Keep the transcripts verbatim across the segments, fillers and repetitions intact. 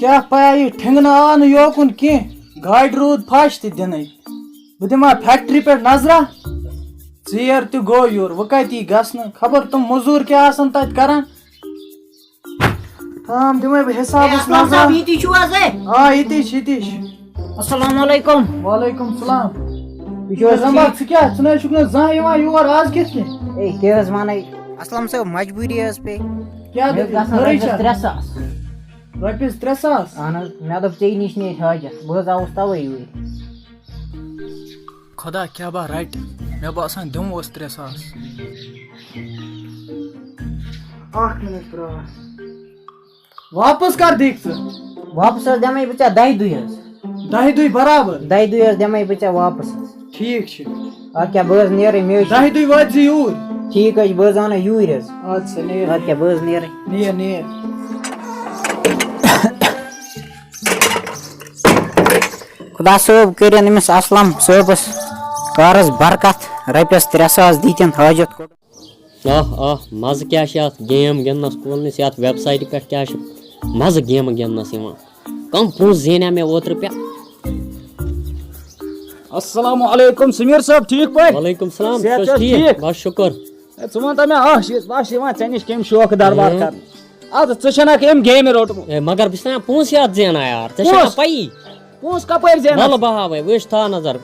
کیٛاہ پَیہ، یہِ ٹھِنٛگنہٕ آو نہٕ یوکُن کینٛہہ، گاڑِ روٗد پھش تہِ دِنَے۔ بہٕ دِمہٕ ہا فیکٹری پٮ۪ٹھ نظرہ، ژیر تہِ گوٚو یورٕ، وۄنۍ کَتہِ یی گژھنہٕ؟ خبر تِم مٔزوٗر کیٛاہ آسَن تَتہِ کَران۔ تام دِمَے بہٕ حِسابَس اے، اَسلام نظرہ۔ صٲب، ییٚتی چھِو حظ، اے؟ آ، ییٚتی چھِ، ییٚتی چھِ۔ السلام علیکم۔ وعلیکم السلام۔ یہِ چھُ حظ زَنبا، ٹھیٖک؟ ژٕ کیٛاہ؟ ژٕ نہ حظ چھُکھ نہٕ زانٛہہ یِوان یور، آز کِتھ کٔنۍ؟ اے، کیٛاہ حظ وَنَے؟ اَسلام صٲب، مجبوٗری حظ پے۔ کیٛاہ مےٚ حظ دٔلیٖل؟ گژھان خٲرٕے رۄپیَس چھا؟ ترٛےٚ ساس۔ رۄپیَس ترٛےٚ ساس؟ اَہَن حظ، مےٚ دوٚپ ژےٚ نِش نیرِ حاجت، بہٕ حظ آوُس تَوَے یوٗرۍ۔ خۄدا کیٛاہ با رَٹہِ، مےٚ باسان دِموس ترٛےٚ ساس۔ اَکھ مِنَٹ پرٛار۔ واپس کر دِکھ ژٕ؟ واپس حظ دِمَے بہٕ ژےٚ دَہہِ دُہہِ حظ۔ دَہہِ دُہہِ برابر؟ دَہہِ دُہہِ حظ دِمَے بہٕ ژےٚ واپس حظ۔ ٹھیٖک چھُ۔ اَدٕ کیٛاہ، بہٕ حظ نیرَے، مےٚ حظ چھِ دَہہِ دُہہِ وٲتۍ زِ یوٗرۍ۔ ٹھیٖک حظ چھُ، بہٕ حظ اَنَے یوٗرۍ حظ۔ اَدٕ سا، نیر۔ اَدٕ کیٛاہ، بہٕ حظ نیرَے۔ نیر، نیر۔ خۄدا صٲب کٔرِن أمِس اَسلَم صٲبَس کارَس برکت، رۄپیَس ترٛےٚ ساس دیٖتِن حٲجَت۔ آہ، آہ، مَزٕ کیٛاہ چھِ اَتھ گیم گِنٛدنَس کھولنَس، یَتھ ویب سایٹہِ پٮ۪ٹھ کیٛاہ چھِ مَزٕ گیمہٕ گِنٛدنَس یِوان۔ کَم پونٛسہٕ زینیٛا مےٚ اوترٕ پٮ۪ٹھ۔ السلام علیکم سمیر صٲب، ٹھیٖک پٲٹھۍ؟ وعلیکم السلام، صحت تُہۍ چھِو چھا حظ ٹھیٖک؟ ٹھیٖک؟ بَس شُکُر۔ ہے، ژٕ وَن تہٕ مےٚ اَکھ چیٖز، بہٕ چھُس یِوان ژےٚ نِش کَمہِ شوقہٕ دربار ہُم۔ کَرنہِ۔ اَدٕ ژٕ چھَنَکھ أمۍ گیمہِ روٚٹمُت۔ ہے، مگر بہٕ چھُس نا پونٛسہٕ یَتھ زینان یار، ژےٚ چھےٚ نا پونٛسہٕ؟ پَیی؟ پونٛسہٕ کَپٲرۍ زینَکھ؟ وَلہٕ بہٕ ہاوَے، وٕچھ تھاو نظر۔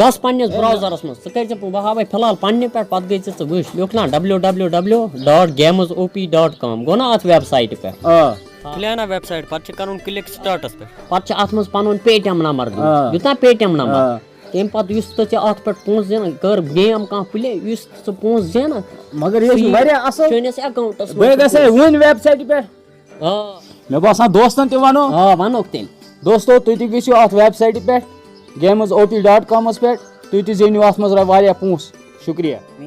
گژھ پننِس ہے، نہ۔ براوزرس منٛز، ژٕ کٔرۍ زِ، بہٕ ہاوے فی الحال پننہِ پٮ۪ٹھ، پتہٕ گٔے ژٕ، ژٕ وٕچھ، لیوٚکھ نا W W W dot games O P dot com, گوٚو نا اتھ ویب سایٹہِ پٮ۪ٹھ؟ آ۔ کھُلیو نا ویب سایٹ، پتہٕ چھِ کرُن کلک سٹارٹس پٮ۪ٹھ۔ پتہٕ چھِ اتھ منٛز پنُن پے ٹی ایم نمبر دیُن، آ۔ دیُت نا پے ٹی ایم نمبر؟ آ۔ تمہِ پتہٕ یُس تہٕ ژےٚ اتھ پٮ۪ٹھ پونٛسہٕ زینان، کٔر گیم کانٛہہ پلے، یُس ژٕ پونٛسہٕ زینان، مگر یہِ چھُ سُہ یی واریاہ اصل۔ چٲنِس اکاونٹس بہٕ منٛز گژھے پونٛسہٕ۔ وٕنۍ ویب سایٹہِ پٮ۪ٹھ۔ آ۔ مےٚ باسان دوستن تہِ ونو۔ آ، ونوکھ تیٚلہِ۔ دوستو، تُہۍ تہِ گٔژھِو اتھ ویب سایٹہِ پٮ۪ٹھ، games O P dot comes پٮ۪ٹھ، تُہۍ تہِ زیٖنِو اتھ منٛز واریاہ پونٛسہٕ۔ شُکریہ۔ ہے،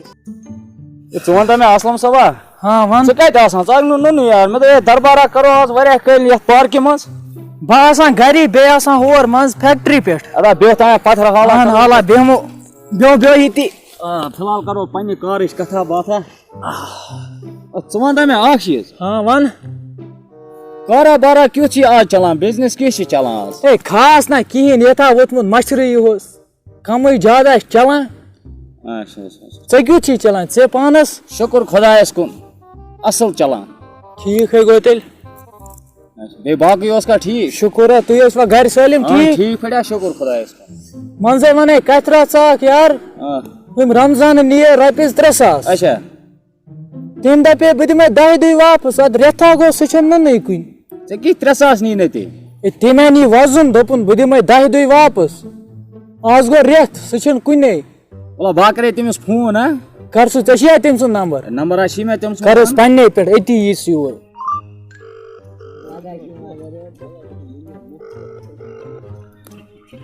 ژٕ وَن تہٕ مےٚ، اسلم صٲبا، ہاں، وَن۔ ژٕ کَتہِ آسان؟ ژٕ آکھ نہٕ نوٚنُے یار۔ مےٚ دوٚپ، ہے، دربارا کرو آز واریاہ کٲلۍ یَتھ پارکہِ منٛز۔ بہٕ آسان گَری، بیٚیہِ آسان ہور منٛز فیکٹری پٮ۪ٹھ۔ اَدا بیٚہہ تام پَتھر حالا ہاں، کرو۔ حالا بیٚہمو، بیٚہو، بیٚہو ییٚتی۔ آ، فی الحال کرو پننہِ کارٕچ کَتھا باتھا۔ آ، ژٕ وَن تہٕ مےٚ اَکھ چیٖز۔ ہاں، وَن۔ کارا بارا کیُتھ چھُے آز چلان؟ بِزنِس کیُتھ چھُے چلان آز؟ ہے، خاص نہ کِہیٖنۍ، ییٚتھا ووٚتھمُت مَشرٕے یوت۔ کمٕے زیادٕ آسہِ چلان۔ اچھا، اچھا، اچھا۔ ژےٚ کیُتھ چھُے چلان؟ ژےٚ پانس؟ شُکُر خۄدایس کُن، اصٕل چلان۔ ٹھیٖک ہے گوٚو تیٚلہِ۔ اچھا، بیٚیہِ باقٕے اوس کانٛہہ ٹھیٖک؟ شُکُر ہے، تُہۍ ٲسوا گرِ سٲلِم آ، ٹھیٖک؟ ٹھیٖک پٲٹھۍ، شُکُر خۄدایس کُن۔ منٛزے ونے کتھِ رژھ اکھ یار۔ آ۔ أمۍ رمضانن نِیے رۄپیس ترٛےٚ ساس۔ اچھا۔ تٔمۍ دَپے، "بہٕ دِمَے دَہہِ دۄہہِ واپس، اَدٕ رٮ۪تھا گوٚو، سُہ چھُنہٕ نُنٕے کُنہِ۔" ژےٚ کِتھ ترٛےٚ ساس نی نہٕ تٔمۍ؟ ہے، تٔمۍ ہا نی وۄزُم، دوٚپُن، "بہٕ دِمَے دَہہِ دۄہہِ واپس۔" آز گوٚو رٮ۪تھ، سُہ چھُنہٕ کُنے۔ وَلہٕ، بہٕ ہا کَرے تٔمِس فون، ہا؟ کر سُہ، ژےٚ چھُیا تٔمۍ سُنٛد نمبر؟ نمبر ہا چھُے مےٚ تٔمۍ سُنٛد۔ کر حظ پنٛنے پٮ۪ٹھ، أتی یی سُہ یور۔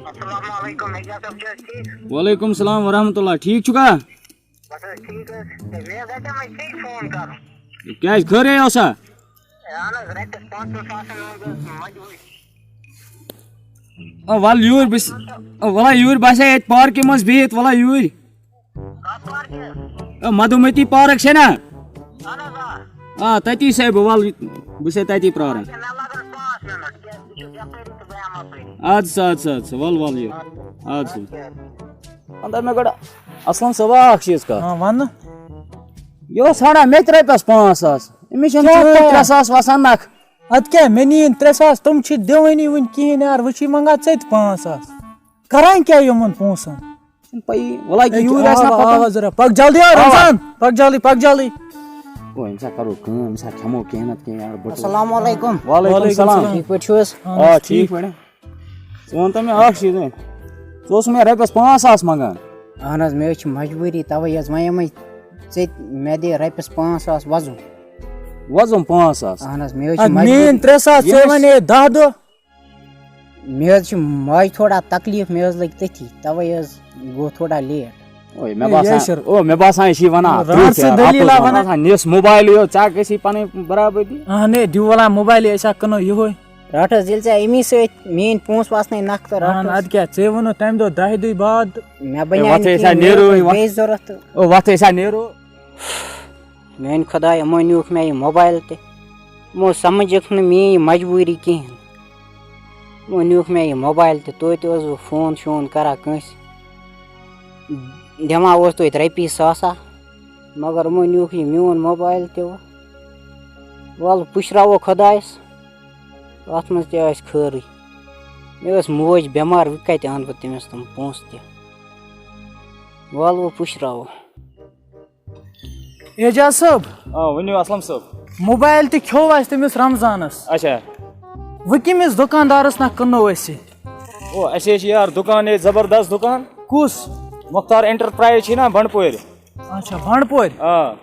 السلام علیکم، اعجاز صٲب، چھِو حظ ٹھیٖک؟ وعلیکم السلام ورحمۃ اللہ، ٹھیٖک چھُکھا؟ بس حظ ٹھیٖک حظ۔ ہے، مےٚ حظ دَپیٛاو وۄنۍ ژےٚ فون کَرُن۔ کیٛازِ، خٲرٕے اوسا؟ ہے، اہن حظ، رۄپیَس پانٛژھ ساس آسَن وۄنۍ گٔژھ مجبوٗری۔ او، وَلہٕ یوٗرۍ بہٕ س-، او، وَلہٕ یوٗرۍ بہٕ آسے ییٚتہِ پارکہِ منٛز بِہِتھ، وَلہٕ یوٗرۍ۔ کَتھ پارکہِ حظ؟ او، مدھومتی پارک چھےٚ نا؟ اہن حظ، آ۔ آ، تٔتی چھُسے بہٕ، وَلہٕ، بہٕ چھُسے تٔتی پرٛاران۔ ہے، مےٚ لَگَن پانٛژھ مِنَٹ، کیٛازِ بہٕ چھُس یَپٲرۍ تہٕ بہٕ یِمہٕ اَپٲرۍ۔ اَدٕ سا، اَدٕ سا، اَدٕ سا، وَلہٕ، وَلہٕ یہِ۔ اَدٕ سا۔ وَن تہٕ مےٚ گۄڈٕ، اَسلَم صٲبا، اَکھ چیٖز کَتھ۔ ہاں، وَنہٕ۔ یہِ اوس ژھانٛڈان مےٚ تہِ رۄپیَس پانٛژھ ساس۔ أمِس چھِنہٕ کیٛاہ چٲنۍ پَے؟ ترٛےٚ ساس وَسان نَکھٕ۔ اَدٕ کیٛاہ، مےٚ نِیِن ترٛےٚ ساس، تِم چھِ دِوٲنی وٕنہِ کِہیٖنۍ یار، وۄنۍ چھِ یہِ منٛگان ژےٚ تہِ پانٛژھ ساس۔ کَران کیٛاہ یِمَن پونٛسَن؟ چھِنہٕ پَیی۔ وَلہٕ یہِ یوٗرۍ آسہِ نا آوا، پَکان۔ آوا ضوٚرَتھ۔ پَکھ جلدی، آ، آوا۔ رمضان، پَکھ جلدی، پَکھ جلدی۔ او، أمِس ہا کَرو کٲم، أمِس ہا کھٮ۪مو کینٛہہ نَتہٕ کینٛہہ یار، بَٹو۔ السلام علیکم۔ وعلیکم وعلیکم السلام۔ السلام۔ ٹھیٖک پٲٹھۍ چھِو حظ؟ آ، آ، ٹھیٖک ٹھیٖک۔ پٲٹھۍ۔ ژٕ وَن تہٕ مےٚ اَکھ چیٖز، وۄنۍ۔ ژٕ اوسُکھ مےٚ رۄپیَس پانٛژھ ساس منٛگان۔ اَہَن حظ، مےٚ حظ چھِ مجبوٗری، تَوَے حظ وَنیمَے ژےٚ، مےٚ دِ رۄپیَس پانٛژھ ساس وَزُم۔ وَزُم پانٛژھ ساس؟ اَہَن حظ، مےٚ حظ چھِ اَدٕ مجبوٗری۔ میٛٲنۍ ترٛےٚ ساس، ژےٚ ییٚمِس وَنے دَہ دۄہ۔ مےٚ حظ چھِ ماجہِ تھوڑا تکلیٖف، مےٚ حظ لٔگۍ تٔتھی، تَوَے حظ گوٚو تھوڑا لیٹ۔ اوے، مےٚ ہے، باسان، یاشر۔ او، مےٚ باسان، یہِ چھِ وَنان راتھ اَپُز سۭتۍ یار، دٔلیٖل اَپُز آ وَنان۔ وَنان۔ آسان نِس موبایلٕے یوت، ژےٚ گژھی پَنٕنۍ برابٔدی۔ اَہَن ہے، دِیِو وَلا موبایلٕے، أسۍ ہا کٕنو یِہوے۔ رَٹھ حظ، ییٚلہِ ژےٚ اَمی سۭتۍ میٛٲنۍ پونٛسہٕ وَسنَے نَکھٕ تہٕ رَٹھ اَہَن، حظ۔ اَدٕ کیٛاہ، ژےٚ ووٚنُتھ تَمہِ دۄہ دَہہِ دُہۍ بعد۔ مےٚ ہے، بَنیٛاے وَتھ نہٕ ہے، أسۍ ہا کِہیٖنۍ، مےٚ نیرو ٲس وۄنۍ وَتھ۔ بیٚیہِ ضوٚرَتھ تہٕ۔ او، وَتھ ہے، أسۍ ہا نیرو۔ میٛانہِ خۄدایہِ، یِمو نیوٗکھ مےٚ یہِ موبایل تہِ۔ یِمو سَمٕجھِکھ نہٕ میٛٲنۍ یہِ مجبوٗری کِہیٖنۍ۔ یِمو نیوٗکھ مےٚ یہِ موبایل تہِ، توتہِ اوسُس بہٕ فون شون کران کٲنٛسہِ، دِوان اوس توتہِ رۄپیہِ ساسا، مگر یِمو نیوٗکھ یہِ میون موبایل تہِ۔ وَلہٕ پُشراوو خۄدایَس، اَتھ منٛز تہِ آسہِ خٲرٕے۔ مےٚ ٲس موج بٮ۪مار، وۄنۍ کَتہِ اَنہٕ بہٕ تٔمِس تِم پونٛسہٕ تہِ؟ وَلہٕ وۄنۍ پُشراوو۔ اعجاز صٲب، آ، ؤنِو اسلم صٲب۔ موبایل تہِ کھیوٚو اَسہِ تٔمِس رمضانس۔ اچھا۔ وۄنۍ کٔمِس دُکاندارس نہ کٕنو أسۍ یہِ؟ او، اَسہِ حظ چھِ یار دُکان ییٚتہِ زبردست دُکان۔ کُس؟ مختار انٹرپرایز چھِ نا بنڈپورِ۔ اچھا، بنڈپورِ۔ آ۔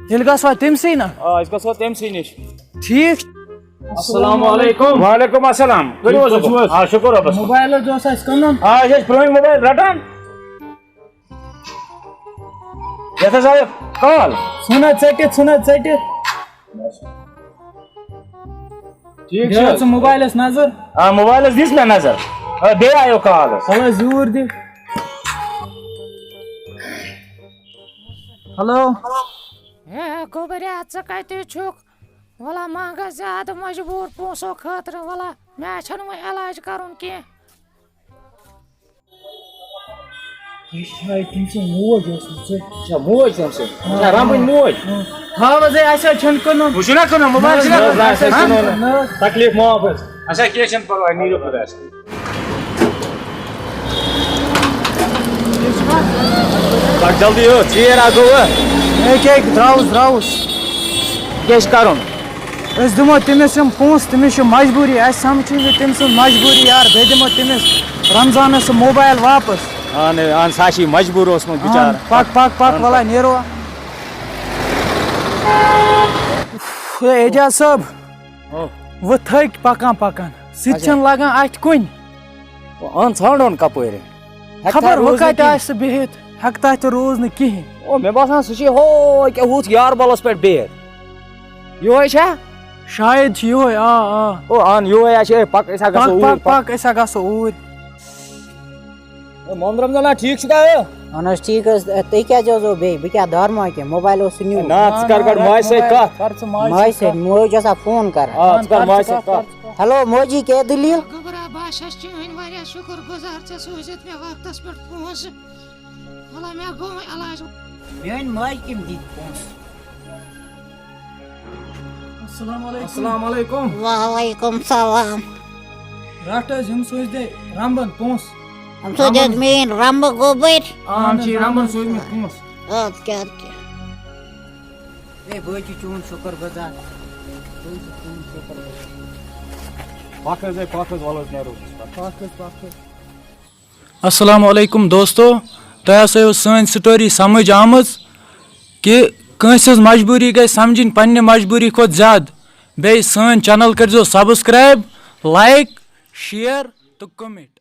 تیٚلہِ گژھوا تٔمسٕے نہ؟ آ، أسۍ گژھو تٔمسٕے نِش۔ ٹھیٖک۔ السلام علیکم۔ وعلیکم السلام۔ ؤنِو حظ ٹھیٖک پٲٹھۍ چھِو حظ؟ آ، شُکُر رۄبَس کُن۔ موبایل حظ اوس اَسہِ کٕنُن۔ آ، أسۍ ٲسۍ پرٛٲنۍ موبایل رَٹان۔ یتھ حظ آیہِ کال۔ ژھٕن حظ ژٔٹِتھ، ژھٕن حظ ژٔٹِتھ۔ ٹھیٖک دِ چھُ حظ حظ۔ ژٕ موبایلس نظر۔ آ، موبایلس دِژ مےٚ نظر۔ آ، بیٚیہِ آیو کال حظ۔ وَلہٕ حظ یوٗر دِ۔ ہیلو۔ ہے گوٚبریا، ژٕ کتہِ چھُکھ؟ وَلہ منٛگس زیادٕ مجبوٗر پونٛسو خٲطرٕ، وَلہ مےٚ چھَنہٕ وۄنۍ علاج کَرُن کینٛہہ۔ یہِ چھِ شاید تٔمۍ سٕنٛز موج ٲسمٕژ ژےٚ۔ اچھا، موج تٔمۍ سٕنٛز؟ اچھا، رمبٕنۍ موج؟ تھاو حظ، ہے، اَسہِ حظ چھَنہٕ کٕنُن۔ وۄنۍ چھُنا کٕنُن؟ موبایل چھُنا نہ، کٕنُن؟ نہ، نہ۔ تکلیٖف معاف حظ۔ اچھا، کینٛہہ چھُنہٕ پرواے، نیٖرِو خۄدایَس حوالہٕ۔ پَک جلدی ہو، ژیر ہا گوٚو۔ ہے، کیٛاہ درٛاوُس، درٛاوُس۔ کیٛاہ چھُ کَرُن؟ أسۍ دِمو تٔمِس یِم پونٛسہٕ، تٔمِس چھِ مجبوٗری، اَسہِ سَمکھٕے نہٕ تٔمۍ سٕنٛز مجبوٗری یار، بیٚیہِ دِمو تٔمِس رمضانَس سُہ موبایل واپَس۔ اَہَن، اَہَن، سُہ ہا چھُ یہِ مجبوٗر اوسمُت اَہَن، بِچارٕ۔ پَک، پَک، پَک، اَہَن، وَلہٕ پَک۔ نیرو۔ ہے اعجاز صٲب، ہو۔ وۄنۍ تھٔکۍ پَکان پَکان، سُہ تہِ اچھا۔ چھُنہٕ لَگان اَتھِ کُنہِ۔ اَہَن، ژھانٛڈون کَپٲرۍ؟ ہٮ۪کہٕ خبر تھا وۄنۍ روزنہٕ کَتہِ کِہیٖنۍ؟ آسہِ سُہ بِہِتھ، ہٮ۪کہٕ تَتہِ روزنہٕ کِہیٖنۍ۔ او، مےٚ باسان سُہ چھُ ہو کیٛاہ ہُتھ یاربَلَس پٮ۪ٹھ بِہِتھ۔ یِہوٚے چھا؟ شاید چھُ یِہوٚے، آ، آ۔ او، اَہَن، یِہوٚے ہا چھُ، ہے، پَک، أسۍ ہا گژھو پَک، اوٗرۍ، پَک، پَک۔ پَک، أسۍ ہا گژھو اوٗرۍ۔ ہے، محمد رمضان، آ، ٹھیٖک چھُکھا، ہے؟ اَہَن حظ، ٹھیٖک حظ۔ تُہۍ کیٛازِ حظ ہو بیٚیہِ؟ بہٕ کیٛاہ دارمہٕ کیٛاہ؟ موبایل اوس سُہ نیوٗ۔ ہے، نا، ژٕ کَر گۄڈٕ ماجہِ سۭتۍ کَتھ۔ کَر ژٕ ماجہِ ماجہِ سۭتۍ سۭتۍ، کَتھ۔ موج ٲسا فون کَران؟ آ، ژٕ کَر ماجہِ سۭتۍ کَتھ۔ ہیلو، موجی، کیٛاہ دٔلیٖل؟ گوٚبرا، بہٕ ہا چھَس چٲنۍ واریاہ شُکُر گُزار، ژےٚ سوٗزِتھ مےٚ وقتَس پٮ۪ٹھ پونٛسہٕ۔ وَلہ، مےٚ گوٚو وۄنۍ علاج۔ میٛانہِ ماجہِ کٔمۍ دِتۍ پونٛسہٕ؟ السلام علیکم۔ السلام علیکم۔ وعلیکم سلام۔ رَٹھ حظ، یِم سوٗزۍ دے رَمبَن پونٛسہٕ۔ یِم سوٗزۍ دے رَمبَن۔ مین رَمبہٕ گوٚبٕرۍ۔ آ، یِم چھِ رَمبَن سوٗزۍ مٕتۍ پونٛسہٕ۔ اَدٕ کیٛاہ، اَدٕ کیٛاہ۔ ہے، بہٕ حظ چھُس چون شُکُر گُزار۔ بہٕ حظ چھُس چون شُکُر گُزار۔ پَکھ حظ، ہے، پَکھ حظ، وَلہٕ حظ نیرو أسۍ پَتہٕ۔ پَکھ حظ، پَکھ حظ۔ السلام علیکم دوستو، تۄہہِ ہسا ٲس سٲنۍ story سمجھ آمٕژ کہِ کٲنٛسہِ ہٕنٛز مجبوٗری گژھِ سمجھِنۍ، پننہِ مجبوٗری کھۄتہٕ زیادٕ۔ بیٚیہِ سٲنۍ channel کٔرۍزیو subscribe، like، share تہٕ comment۔